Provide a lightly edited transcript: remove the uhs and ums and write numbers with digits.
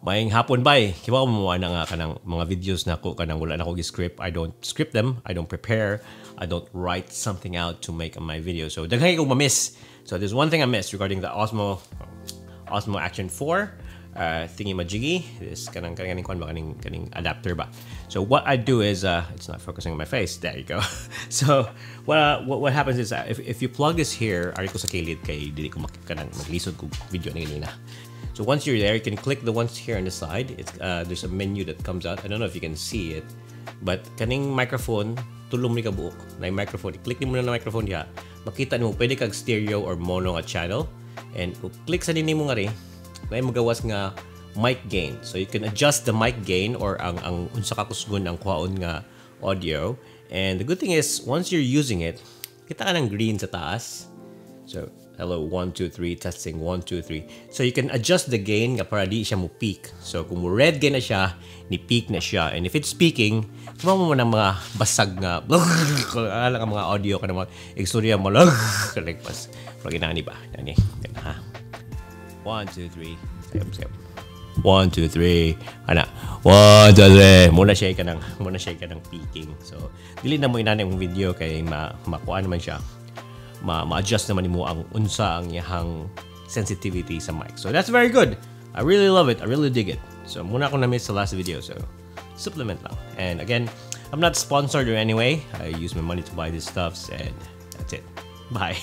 Maayong hapon, bay. Kibaw mo ana nga kanang mga videos nako, kanang wala na ko script. I don't script them. I don't prepare. I don't write something out to make my video. So daghan ko ma-miss. So there's one thing I missed regarding the Osmo Action 4 thingy majiggy, this kanang kaning kwan ba, kaning adapter ba. So what I do is, it's not focusing on my face. There you go. So what happens is, if you plug this here, ari ko sa kilid kay dili ko kanang maglisod ko video ni ganina. So once you're there, you can click the ones here on the side. It's there's a menu that comes out. I don't know if you can see it, but kaning microphone, tulo ni kabuok. Na microphone, i-click nimo na microphone diha. Makita nimo pwede kag stereo or mono nga channel. And kung click sa nimo nga ri, na magawas nga mic gain. So you can adjust the mic gain or ang unsa ka kusgon ang kuhaon nga audio. And the good thing is, once you're using it, kita ka ng green sa taas. So, hello, 1, 2, 3, testing, 1, 2, 3. So, you can adjust the gain nga para di siya mo peak. So, kung mo red gain na siya, ni peak na siya. And if it's peaking, tuwa mo ng mga basag nga, alam ka mga audio ka na mga istorya mo, like, pas, pag inani ba? Nani, ha? 1, 2, 3. Sayop, sayop. 1, 2, 3. Ana. 1, 2, 3. Muna siya ka ng peaking. So, dili na mo inani ang video kay makuha naman siya. Ma-adjust naman nimo ang unsa ang iyahang sensitivity sa mic. So, that's very good. I really love it. I really dig it. So, muna ako na-miss sa last video. So, supplement lang. And again, I'm not sponsored or anyway. I use my money to buy these stuffs and that's it. Bye.